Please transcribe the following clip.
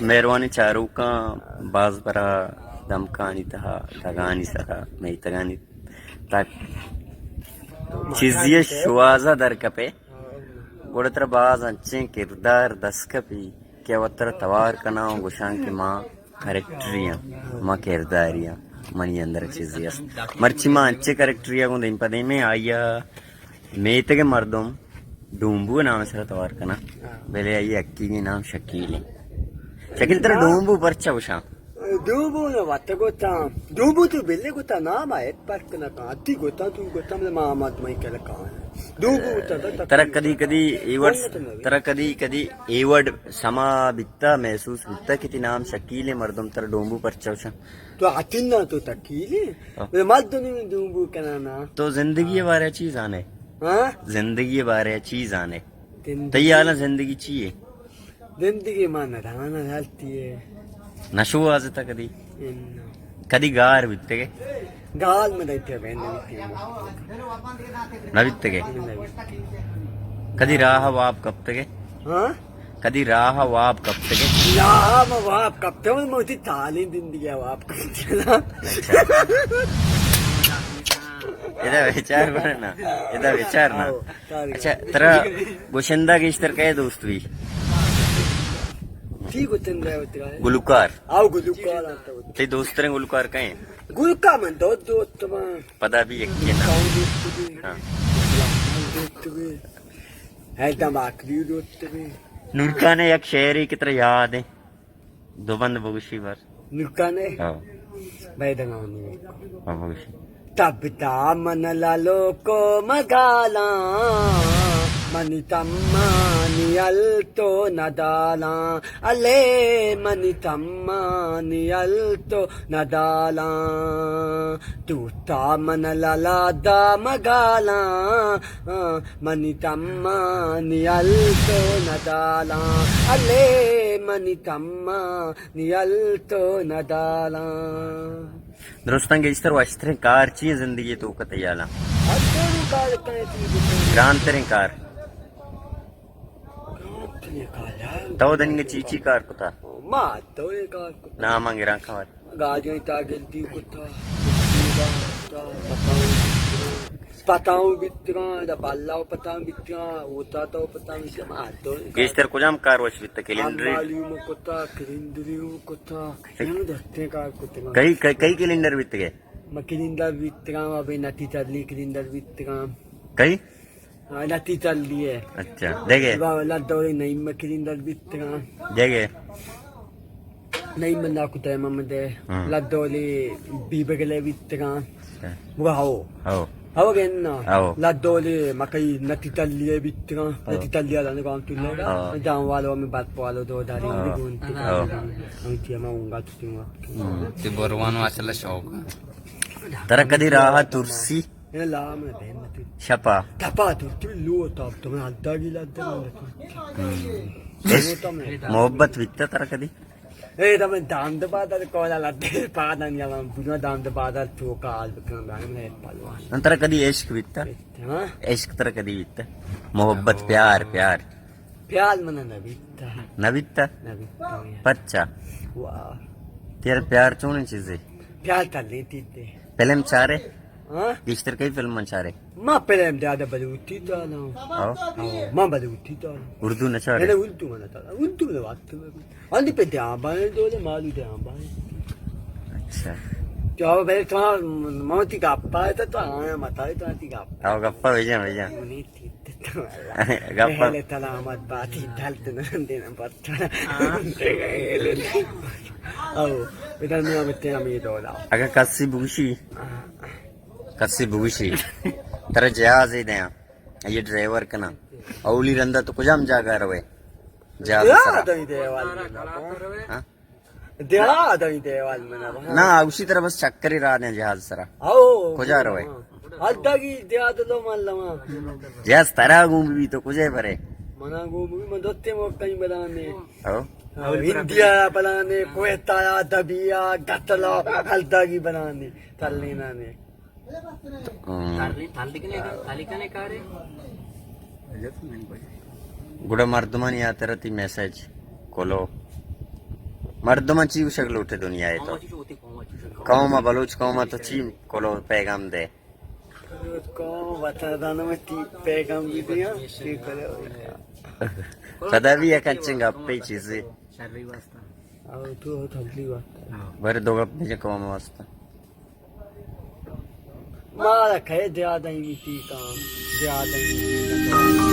مہروانی چاروکاں، باز برا دمکانی تہا، دگانی سرا، میتگانی تک چیزی شوازا در کپے، گڑا ترا باز انچیں کردار دست کپی کہ وت ترا توار کناں و گوشاں کہ ما کریکٹری آں، ما کرداری آں، منی اندر چیزے است۔ مرچی ما انچیں کریکٹری ءَ گوں دیم پہ دیمیں، آئی ءَ میتگ ءِ مردم ڈومبو ءِ نام ءِ سرا توار کناں، بلے آئی ءِ حقیقی نام شکیل اِنت۔ شکیل، ترا ڈومبو پرچا گوشاں؟ ڈومبو نہ وت گوتاں۔ ڈومبو تو بلے گوتاں، نام ءَ ہچ پرک نہ کن۔ تی گوتاں، تو گوتاں، بلے ما آمد مئی کل کاں۔ ڈومبو گوتاں، ترا کدی کدی اے وڑ، ترا کدی کدی اے وڑ سما بیتا، محسوس بیتا کہ تی نام شکیل اِنت، مردم ترا ڈومبو پرچا گوشاں؟ تو اتنا تو تکیلے۔ ہاں۔ بلے مردم نی ڈومبو کناں نا۔ تو زندگی ءِ بارے چی زانے؟ ہاں؟ زندگی ءِ بارے چی زانے؟ زندگی۔ تئی حالاں زندگی چی اے؟ زندگی ما نہ دانا حالتی اے۔ نشو آزتا کدی؟ اناں۔ کدی گار بیتگے؟ گار من دئیتے بین نہ بیتگے۔ نہ بیتگے؟ نہ بیتگے۔ کدی راہ ءَ واب کپتگے؟ ہاں؟ کدی راہ ءَ واب کپتگے؟ راہ ءَ ما واب کپتگ، من وتی تعلیم زندگی ءَ واب کپتگ۔ اچھا۔ ادا بچار بنا نا، ادا بچار نا۔ آؤ، تعلیم۔ اچھا، ترا گشندہ گیشتر کئے دوست بی؟ تی گشندہ وترا۔ گلوکار۔ آؤ، گلوکار آتا وترا۔ تی دوستریں گلوکار کئے؟ گلوکار من دو دوست من۔ پدا بی یکے نا۔ گلوکار دوست بی۔ ہاں۔ دوست بی۔ ہے دماغ بھی دوست بی۔ نورکان ءِ یک شعرے کہ ترا یاد اِنت، دو بند بگوشی بر۔ نورکان ءِ؟ ہاں۔ بے دگانی۔ ہاں، بگوشی۔ تب دامن لالو کو مگالاں، منی تمانی التو ندالاں، الے منی تمانی التو ندالاں۔ تو تا من لالا دا مگالاں، منی تمانی التو ندالاں، الے منی تمانی التو ندالاں۔ درستاں گیشتر وشتریں کار چی اِنت زندگی ءِ توکا تئی حالاں؟ ہر کار کار کنے تئی بکن۔ گرانتریں کار۔ گرانتریں کار یار۔ تو دنیگا چی چی کار کتا؟ ما تو اے کار کتا۔ نام گراں خبر۔ گاڑیاں تا گلتی کتا، پتاؤں بیتگاں، دا بالا پتاؤں بیتگاں، اوتا تو پتاؤں بیتگاں، ما تو۔ گیشتر کجام کار وش بیتا؟ کلینڈری؟ معلوم کتا، کلینڈری کتا، ہم دستے کار کتا۔ کئی، کئی، کئی کلینڈر بیتگے؟ ما کلینڈر بیتگاں، ابھی نتی ترلی کلینڈر بیتگاں۔ کئی؟ آ، لتی تلی ءَ۔ اچھا، دگہ؟ با، لدولی نعیم کلینڈر بیتگاں۔ دگہ؟ نعیم ناکو تیمم دے۔ ہاں۔ لدولی بی بگلے بیتگاں۔ اچھا۔ وہ ہاؤ۔ ہاؤ۔ ہاؤ گن نا۔ ہاؤ۔ لدولی مکئی نتی تلی بیتگاں۔ ہاؤ۔ نتی تلی آدان گام تو لگا۔ ہاؤ۔ جام والو میں بات والو دو داری ہاؤ۔ گون۔ ہاؤ۔ ہم تیما اونگا تو تیما۔ ہم۔ تی بروان واچلا شوق۔ ترا کدی راہ ترسی؟ اے لا من بہن متی۔ شپا۔ تپا تو تو لو تو تو من ادا گی لا دے من تو۔ ہم۔ عشق، محبت بیتا ترا کدی؟ اے تو من دام دے بادل کولا لا دے پادن یا من بنا دام دے بادل تو کال بکن بہن من پلوان۔ من ترا کدی عشق بیتا؟ ہاں؟ عشق ترا کدی بیتا؟ محبت، پیار، پیار۔ پیار من نہ بیتا۔ نہ بیتا؟ نہ بیتا۔ پرچا؟ واہ۔ تیرا پیار چونیں چیزے؟ پیار تلے تیتے۔ فلم چارے؟ ہاں؟ گیشتر کئی فلم چارے؟ ما فلم زیادہ بلوچی چاراں۔ ہاں؟ ہاں، ما بلوچی چاراں۔ اردو نہ چارے؟ نہیں، اردو من چاراں۔ اردو میں بات کروں۔ آندی پہ دھیان بائیں، دولے مالو دھیان بائیں۔ اچھا۔ تو بھائی تو موتی گپا ہے تو، تو آیا متا ہے تو آتی گپا۔ آؤ گپا بھیجا، بھیجا۔ منی گپا۔ پہلے تلامت باتی دلت نندے نمبر۔ او، بدن میں بتیا می دولا۔ اگر کسی بگوشی، کسی بگوشی، ترا جہازے دیاں، یہ ڈرائیور کنا۔ اولی رندا تو کجام جاگہ روے؟ جہاز سرا۔ دئی دیوال۔ ہاں؟ دیہا دئی دیوال منا۔ نہ، اسی طرح بس چکری راہ دیں جہاز سرا۔ او۔ کجا روے؟ ہاں۔ ہلدگی دیہا دلو من لواں۔ جہاز ترا گون بی تو کجے برے؟ منا گون بی من دوتے موقع ہی بلانے۔ او۔ او، انڈیا بلانے، کویتا یا دبیا، گتلا، ہلدگی بلانے، تلینانے۔ ہم۔ گڑا مردمانی ہاترا تی میسج۔ کلو۔ مردماں چی گوشگ لوٹے دنیا ءَ تو؟ قوم ءَ، بلوچ قوم ءَ تو چی کلو پیغام دے؟ قوم وطن دانم تی پیغام بھی دیا، تی کلو۔ پدا بھی یک انچیں گپے چیزے۔ او تو تبلیغ واسطہ۔ بارے دو گپ بجن قوم واسطہ۔ مارا کئے دیا دیں تی کام، دیا دیں۔